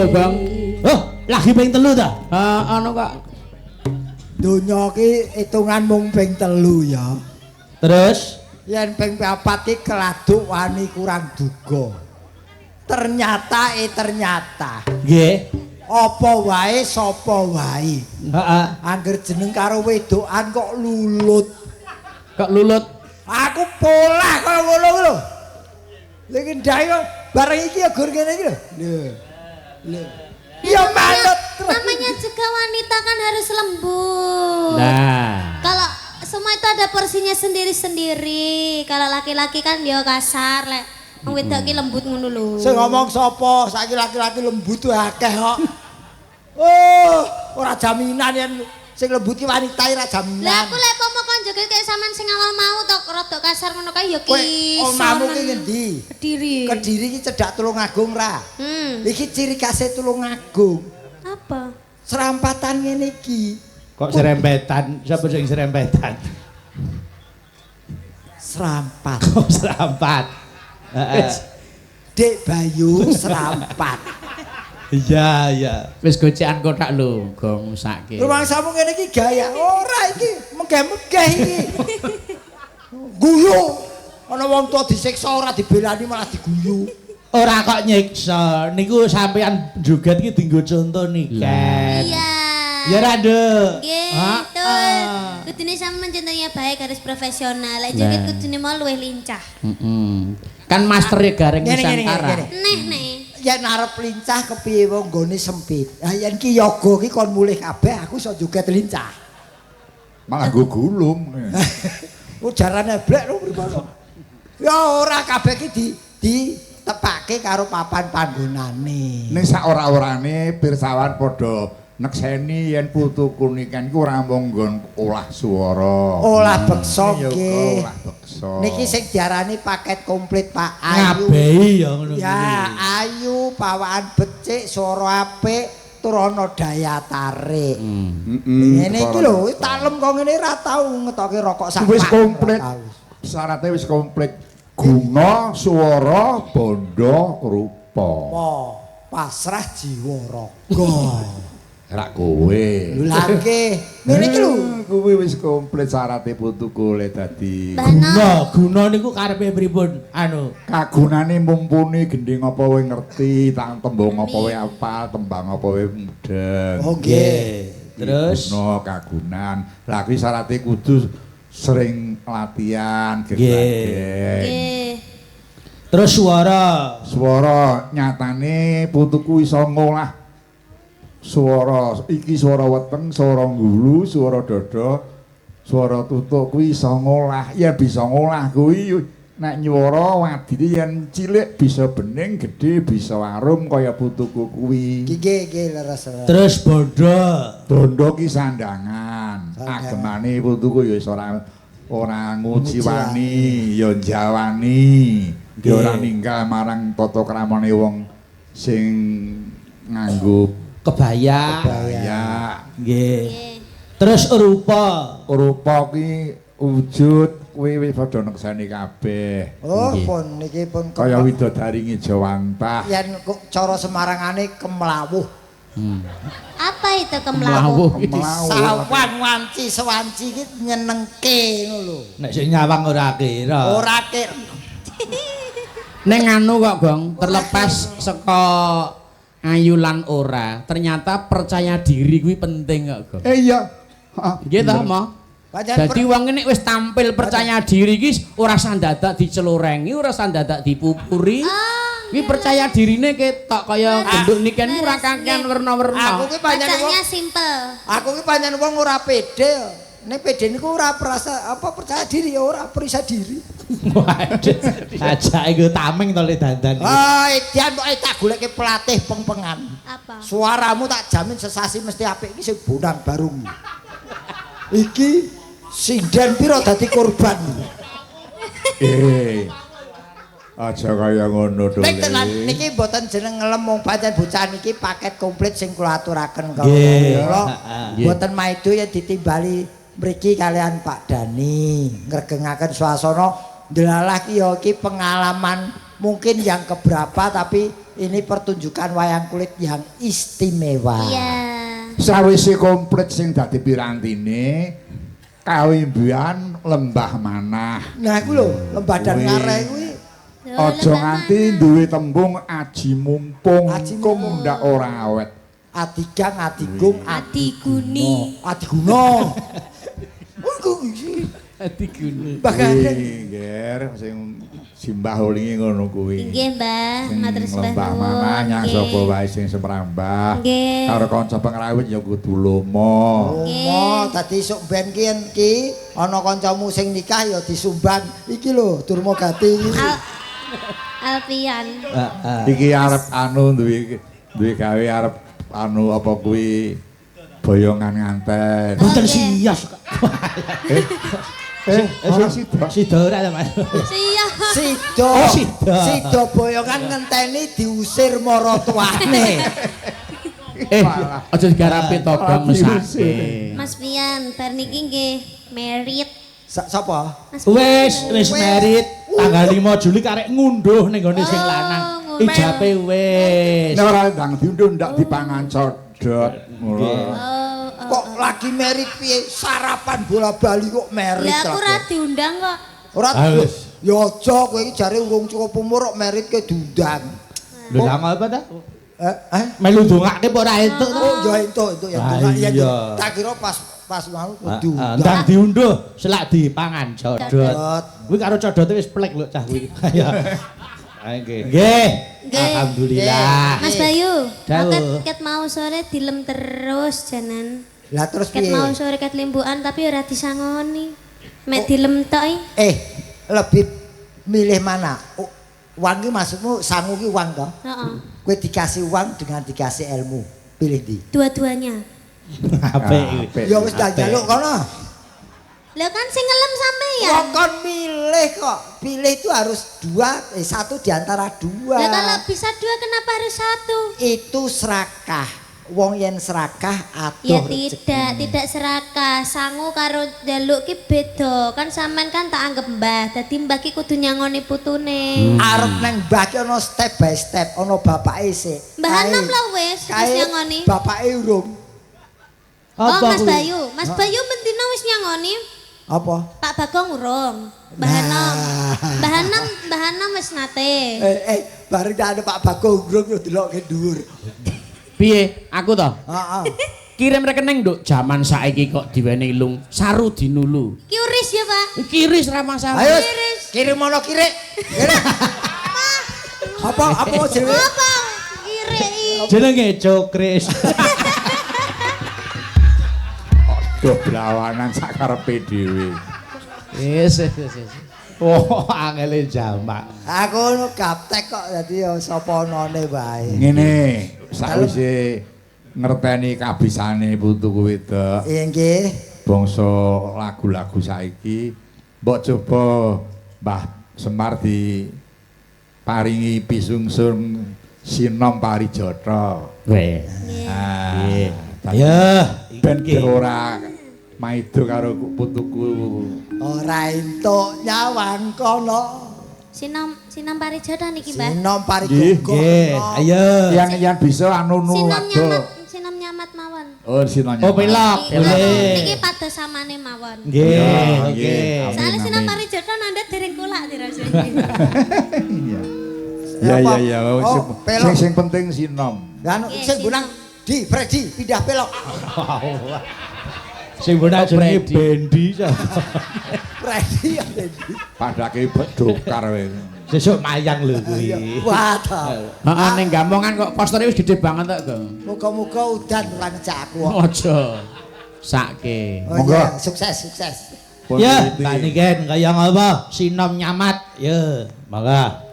lho, Bang. Oh, lagi ping telu ta? Heeh, anu kok. Donya ki hitungan mung ping 3 ya. Terus Yen ping 4 ki keladuk wani kurang duga. Ternyata ternyata. Nggih. Apa wae sapa wae. Heeh. Angger jeneng karo wedokan kok lulut. Kok lulut? Aku polah kaya ngono kuwi lho. Lha iki ndake kok bareng iki ya gur ngene iki lho. Lho. Lho. Ya manut. Namanya juga wanita kan harus lembut. Nah. Kalau semua itu ada porsinya sendiri-sendiri. Kalau laki-laki kan dia kasar, lek wong wedok ki lembut ngono lho. Sing ngomong sapa? Saiki laki-laki lembut tuh akeh kok. Oh, ora jaminan yen sing lembut ki wanita ora jaminan. Lah aku lek pomo kon joget kayak sampean sing awal mau tok rada kasar ngono kae ya Kowe ki. omamu ki ngendi? Kediri. Kediri ki cedhak Tulungagung ra? Hmm. Iki ciri khase Tulungagung. Apa? Serampatan ngene iki. Kok serempetan? Siapa sing serempetan? Serampat. Kok serampat? Heeh. Dek Bayu serampat. Iya, iya. Wis gocekan kotak lho, Gong mesake. Rumangsamu ngene iki gaya ora iki, megeh-megeh iki. Guyu. Ana wong tua disiksa ora dibelani malah diguyu. Ora kok nyiksa. Niku sampean joget iki dienggo conto niken. Iya. Ya ra, Nduk. Nggih, Ah, betul. ah. Kudune sampean contohnya baik harus profesional. Lek joget Nah. kudune mau luwih lincah. Heeh. Kan master Gareng Ngene, ngene, Nusantara. ngene. Neh neh. Yen arep lincah kepiye wong nggone sempit. Lah yen ki yoga ki kon mulih kabeh aku iso joget lincah. Malah nggo gulung. Ujarane blek lho mripono. Ya ora kabeh ki di ditepake karo papan panggonane. Ning sak ora-orane pirsawan padha nekseni yen putuku niken iku ora mung nggon olah swara. Olah beksa Ya nggih. olah beksa. Niki sing diarani paket komplit Pak Ayu. Ngabehi ya ngono Ya, ayu, pawaan becik, swara apik, tur ana daya tarik. Heeh. Ngene iki lho, talem kok ngene ora tau ngetoke rokok sak Wis pak, komplit. ora tau. Syaratnya wis komplit. Guna, swara, bondo, rupa. Apa? Pasrah jiwa raga. Rak kowe. Lho lha nggih. Ngene iki lho. Kuwi wis komplit syarate putuku le dadi. Guna, guna niku karepe pripun? Anu, Kagunane mumpuni gendhing apa wae ngerti, tang tembung apa wae apal, tembang apa wae mudheng. Oh nggih. Terus Guna kagunan. Lah kuwi syarate kudu sering latihan Nggih. gegladeng. Nggih. Terus suara. Swara nyatane putuku iso ngolah swara iki, swara weteng, swara nggulu, swara dada, swara tutuk kuwi iso ngolah. Yen bisa ngolah kuwi nek nyuwara wadine yen cilik bisa bening, gedhe bisa arum kaya putuku kuwi. Nggih, nggih leres. Leres. Terus bondo. Bondo ki sandangan. Sandangan. Agemane putuku ya wis ora ora nguciwani, ya njawani, ya ora ninggal marang tata kramane wong sing nganggo Kebaya. kebaya. Nggih. Nggih. Terus rupa. Rupa ki wujud kuwi wis padha nekseni kabeh. Oh, Nggih. pun niki pun Kaya widodari ngejawantah. yen kok cara Semarangane kemlawuh. Apa itu kemlawuh? Kemlawuh. Sawan wanci sewanci iki nyenengke ngono lho. Nek sing nyawang ora kira. Ora kir. Ning anu kok, Gong, terlepas saka ayu lan ora, ternyata percaya diri kuwi penting kok, Gong. Eh iya. Heeh. Nggih ta, Mo? Pancen Dadi wong ini wis tampil percaya diri iki ora usah dadak dicelorengi, ora usah dadak dipupuri. Kuwi percaya dirine ketok kaya genduk niken ku ora kakean werna-werna. Aku ki pancen wong Wajahnya simple. aku ki pancen wong ora pede. Nek pede niku ora perasa apa percaya diri ya ora periksa diri. Waduh. Ajak iku tameng to le dandan. Ah, edan pokoke tak goleke pelatih pengpengan. Apa? Suaramu tak jamin sesasi mesti apik iki sing bonang barung. Iki sinden pira dadi korban. Eh. Aja kaya ngono to. Nek tenan niki mboten jeneng ngelem wong pancen bocah niki paket komplit sing kula aturaken kula. Nggih. Kula Heeh. mboten maido yen ditimbali mriki kalian Pak Dani ngregengaken swasana. Ndelalah ki ya iki pengalaman mungkin yang keberapa tapi Ini pertunjukan wayang kulit yang istimewa. Iya. Sawise komplit sing dadi pirantine kawimbuhan lembah manah. Nah, iku lho, lembah dan ngare kuwi. Aja nganti duwe tembung aji mumpung kum ndak ora awet. Adigang, adigung, adiguni. Adiguna. Adiguni. Mbah Gareng. Nggih, sing simbah ulingi ngono kuwi. Nggih, Mbah, matur sembah nuwun. Lembah manah nyang sapa wae sing semrambah. Karo kanca pengrawit ya kudu lomo. Lomo, dadi esuk ben ki ana kancamu sing nikah ya disumbang. Iki lho Durmagati iki. Alpian. Iki arep anu duwe gawe arep anu apa kuwi boyongan nganten. Mboten sios. Ora sida. Sida ora ta, Mas? Sida. Sida boyongan ngenteni diusir maratuane. Aja digarapi to, Bang, mesake. Mas Pian, bar niki nggih merit. Sapa? Wis merit tanggal 5 Juli karek ngunduh ning gone sing lanang. Ijabe wis. Nek ora ndang diunduh ndak dipangan codot. Ngono. Kok lagi merit piye? Sarapan bola bali kok merit. Lah aku ora diundang kok. Ora. Ya aja kowe iki jare urung cukup umur kok merit ke diundang. Lho lha apa ta? Melu ndongake apa ora entuk to? Oh ya entuk ya ndongak ya. Tak kira pas mau diundang. Ndang diunduh selak dipangan codot. Kuwi karo codote wis plek lho cah kuwi. Nggih. Nggih. Alhamdulillah. Mas Bayu, aku ket mau sore dilem terus janan. Lah terus piye? Ket mau sore ket limbukan tapi ora disangoni. Mek dilem tok iki. Lebih milih mana? Uang ki maksudmu sangu ki uang toh? Heeh. Kowe dikasih uang dengan dikasih ilmu. Pilih ndi? Dua-duanya. Apik. Ya wis tak njaluk kono. Lah kan sing ngelem sampeyan. Wong kon milih kok. Pilih itu harus dua, satu di antara dua. Lah kalau bisa dua kenapa harus satu? Itu serakah. Wong yen serakah adoh. Ya tidak serakah. Sangu karo njaluk ki beda. Kan sampean kan tak anggap mbah. Dadi mbah ki kudu nyangoni putune. Arep nang mbah ki ana step by step, ana bapake sik. Mbah Anom lah wis nyangoni. Bapake urung. Oh Mas Bayu, Mas Bayu mendina wis nyangoni. Apa? Pak Bagong urung. Mbah Anom. Mbah Anom wis nate. Bareng tak ada Pak Bagong urung yo delokke dhuwur. Piye? Aku to? Heeh. Kirim rekening nduk jaman saiki kok diwenehi lung saru dinulu. Kiris ya, Pak. Kiris ra masalah. Ayo kirim ono kirik. Kirik. Apa jenenge? Apa? Kirik. Jenenge Cokris. Aduh blawanan sak karepe dhewe. Wis. Oh, angele jamak. Aku gaptek kok dadi ya sapa anane wae. Ngene, sakwise ngerteni kabisane putuku wedok. Nggih. Bangsa lagu-lagu saiki mbok coba Mbah Semar diparingi pisungsung Sinom Parijata. Weh. Nggih. Ya, ben ora maido karo putuku. Ora entuk nyawang kono. Sinom Parijata niki, Mbah. Sinom Parijata. Nggih, ayo. Yang bisa anu nu Sinom nyamat mawon. Oh, sinom nyamat. Oh, pelok. Boleh. Niki padosamane mawon. Nggih, oke. Soale Sinom Parijata nandhat dereng kulak dirasane. Iya. Ya. Sing penting sinom. Lah sing bonang di Freddy pindah pelok. Sing bonang jenenge Bendi. Freddy ya Bendi. Padake dokar kowe. Sesuk mayang lho kuwi. Wah ta. Heeh ning Gamongan kok postere wis gedhe banget kok, Gong. Muga-muga udan ora ngejak aku. Aja. Sake. Monggo. Sukses. Ya, Mbak Niken kaya ngapa? Sinom nyamat. Ya, monggo.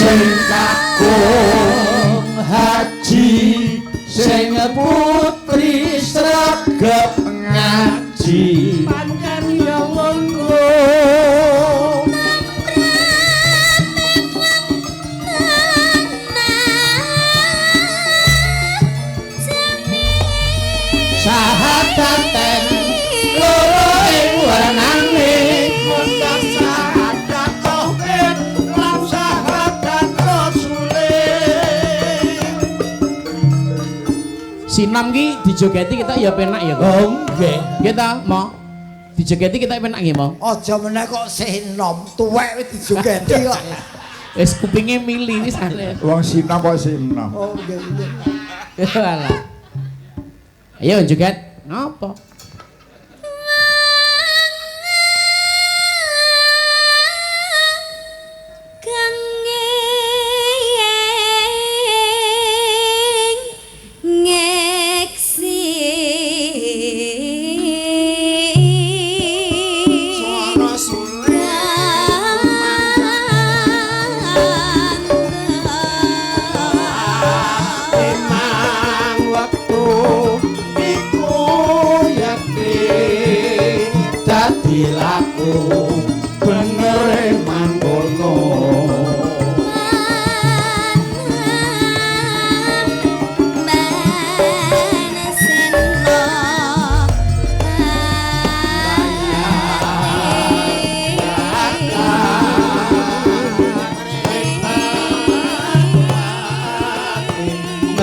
Sing kakung haji sing putu Sinom ki dijogeti kita ya penak ya kok. Oh nggih. Nggih ta, Mo? Dijogeti kita penak nggih, Mo? Aja meneh kok sinom, tuwek wis dijogeti kok. Wis kupinge mili wis aneh. Wong sinom kok sinom. Oh nggih nggih. Alah. Ayo joget. Ngapa? Suara suling. Emang wektu iku yakti dadi laku bener mangkono.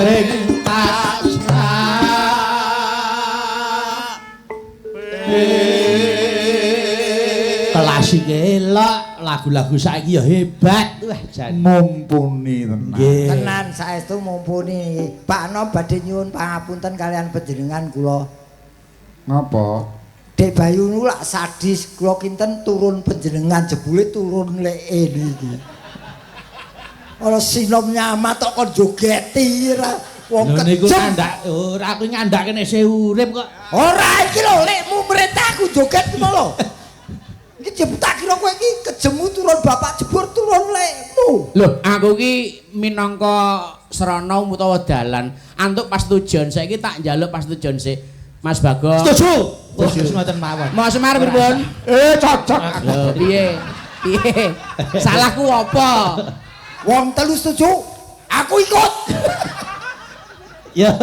Mring pasrah. Kelas iki elok, lagu-lagu saiki ya hebat. Wah, jan. Mumpuni tenan. Nggih. Tenan saestu mumpuni. Pak No badhe nyuwun pangapunten kalian panjenengan kula. Ngapa? Dek Bayu niku lak sadis, kula kinten turun panjenengan jebule turun leke niku. Ana sinom nyamat kok kon jogeti ora wong Lho niku kejem. ngandak ora aku ngandhake nek isih urip kok. Ora iki lho lekmu merintah aku joget ngono lho. Iki jeb tak kira kowe iki kejemu turun bapak jebur turun lekmu. Loh, aku ki minangka srana utawa dalan, antuk pastujon saiki tak njaluk pastujon sik. Mas Bagong. Setuju. Setuju ngoten mawon. Mas Semar pripun? Cocok. Lho, piye? Piye? Salahku apa? Wong telu setuju, aku ikut. Ya.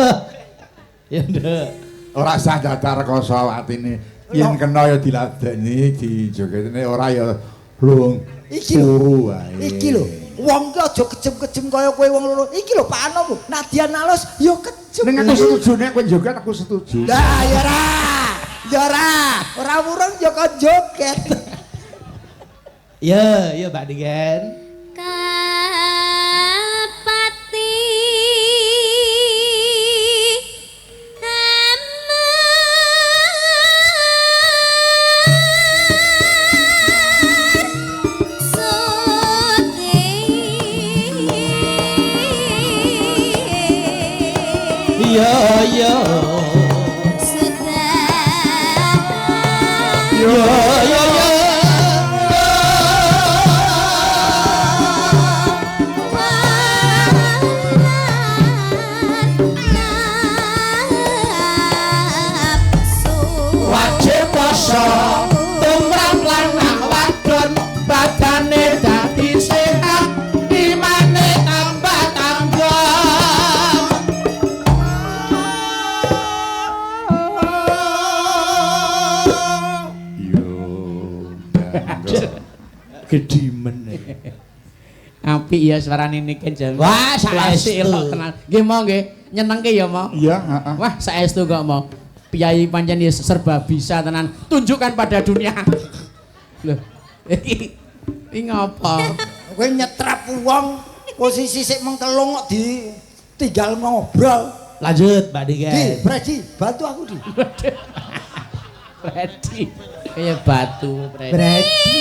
Ya nduk. Ora sah dadak rekoso atine. Yen kena ya diladeni, dijogetne ora ya lung Iki lho. turu wae. Iki lho, wong ki aja kejem-kejem kaya kowe wong loro. Iki lho Pak Anom lho, nadyan alus ya kejem. Ning aku setuju nek kowe joget aku setuju. Lah ya ora. Ya ora, ora wurung ya kon joget. Ya, ya Mbak Niken. Kapati amar sute. Iya, iya. Sudah. Iya, iya, iya. Wajib poso tumrap lanang wadon badane dadi sehat imane tambah tambah. Yo. Gedimen. Apik ya suarane Niken jan. Wah, saestu. Elok tenan. Nggih mo nggih, nyenengke ya mo. Iya, heeh. Wah, saestu kok mo. Piyai pancen ya serba bisa tenan. Tunjukkan pada dunia. Loh, iki iki ngopo? Kowe nyetrap wong posisi sik mengkelung kok ditinggal ngobrol. Lanjut Mbak Di, Niken. Predi, bantu aku di. Predi. Kayak batu, Predi. Bredi.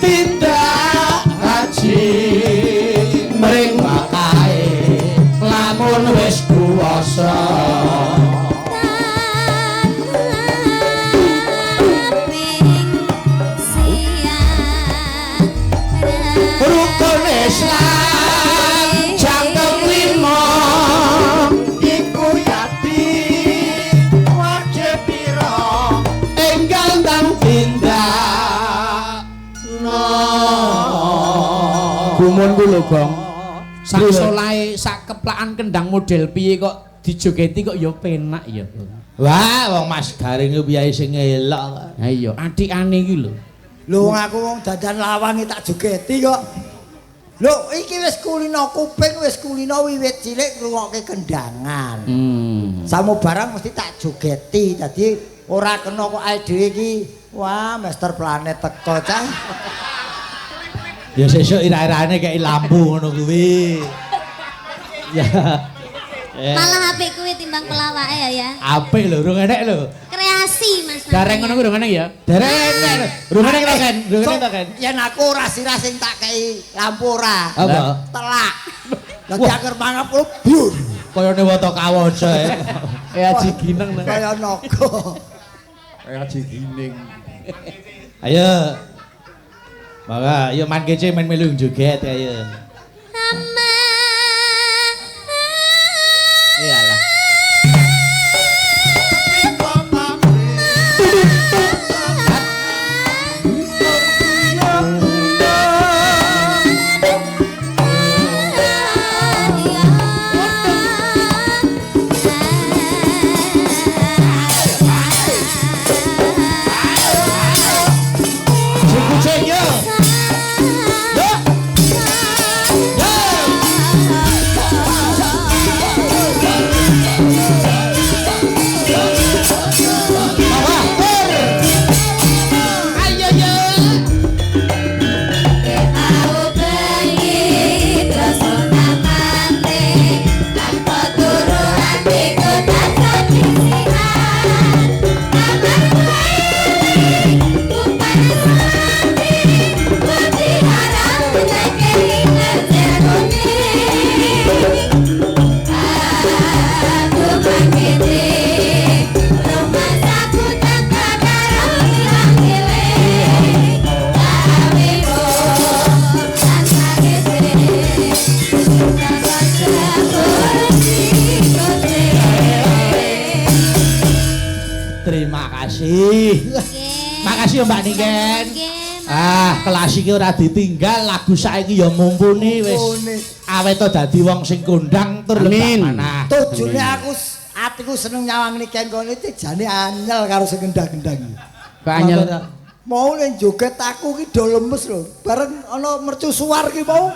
Tindak haji mring makae lamun Nuwunku lho, Gong. Sak solahe, sak keplakan kendang model piye kok dijogeti kok ya penak ya. Wah, wong Mas Gareng ku piye sing elok. Ha iya, athikane iki lho. Lho wong aku wong dandan lawange tak jogeti kok. Lho iki wis kulino kuping, wis kulino wiwit cilik ngrungokke kendangan. Samo barang mesti tak jogeti. Dadi ora kena kok ae dhewe iki. Wah, Master Planet teko cah. Ya sesuk ira-irane kei lampu ngono kuwi. Ya. Malah apik kuwi timbang pelawake ya ya. Apik lho, rung enek lho. Kreasi Mas. Gareng ngono kuwi rung enek ya. Dereng enek lho. Rung enek to, Ken? Rung enek to, Ken? Yen aku ora sirah sing tak kei lampu ora. Apa? Telak. Lah diaker mangap kulo byur. Kayane wata kawaca e. Aji gineng. Kaya naga. Kaya aji gining. Ayo. Maka, ayo man kece main melu joget ayo. Sama. Iyalah. Kucing yo. Yo. Yo. Ayo yo. Terima kasih. Makasih ya Mbak Niken. Ah, kelas iki ora ditinggal, lagu saiki ya mumpuni wis. Awet to dadi wong sing kondang tur lebak manah. Tujune aku atiku seneng nyawang Niken kono iki jane anyel karo sing kendang-kendang iki. Kok anyel? Mau ning joget aku ki do lemes lho. Bareng ana mercusuar ki mau.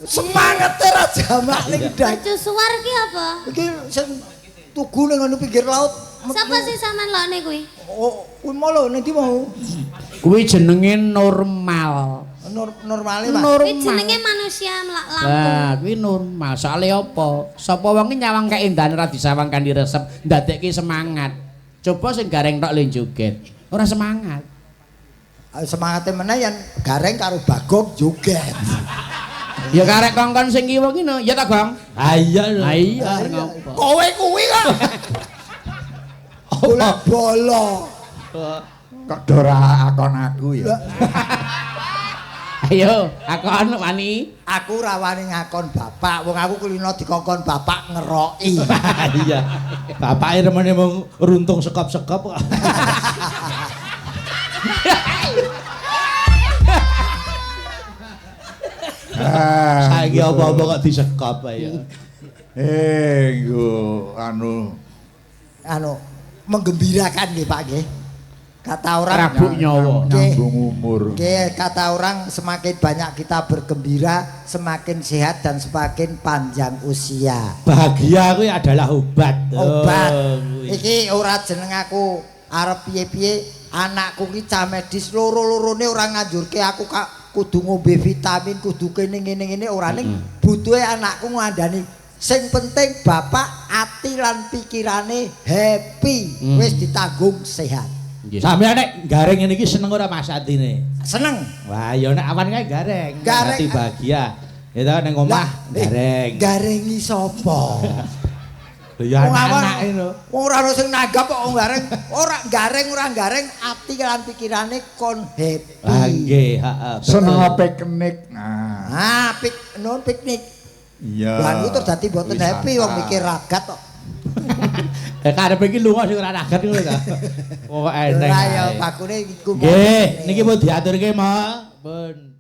Semangate ra jamak ning kendang. Mercusuar ki apa? Iki sing tugu ning ngono pinggir laut. Sapa sih sampean lokne kuwi? Oh, kuwi mau lho ning ndi mau? Kuwi jenenge normal. Normale, Mas. Kuwi jenenge manusia melak lampu. Lah, kuwi normal. Soale apa? Sapa wong ki nyawang keindahan ora disawang kanthi resep, ndadekke semangat. Coba sing gareng tok le joget, ora semangat. Semangate meneh yen gareng karo Bagong joget. Ya karek kongkon sing kiwa ki no, ya ta, Gong? Ha iya lho. Ha iya ngopo. Kowe kuwi kok. Golek bolo. Kok dora akon aku ya. Ayo, akon wani. Aku ora wani ngakon bapak, wong aku kulino dikongkon bapak ngeroki. Iya. Bapake remene mung runtung sekop-sekop kok. Saiki apa-apa kok disekop ayo. Nggo anu Anu menggembirakan nggih Pak nggih. Kata orang Rabuk nyawa. Nyambung umur. Nggih, kata orang semakin banyak kita bergembira, semakin sehat dan semakin panjang usia. Bahagia kuwi adalah obat. Obat. Oh, kuwi. Iki ora jeneng aku arep piye-piye, anakku ki cah medis loro-lorone ora nganjurke aku kak kudu ngombe vitamin, kudu kene ngene-ngene ora ning butuhe anakku ngandani. Sing penting bapak ati lan pikirane happy, wis ditanggung sehat. Sampeyan nek gareng ngene iki seneng ora Mas atine? Seneng. Wah, ya nek awan kae gareng, Gareng. ati bahagia. Ya ta ning omah gareng. Garengi sapa? Lho ya Wong awan anak-anak lho. Wong ora ono sing nanggap kok wong gareng, ora gareng ora gareng ati lan pikirane kon happy. Ah nggih, heeh. Seneng piknik. Nah, Ah, piknik. iya. Lah niku terus dadi mboten happy wong mikir ragat kok. Karepe iki lunga sing ora ragat ngono ta. Pokoke eneng. Ora ya ae. bakune iku. Nggih, niki pun diaturke, Mak. Pun.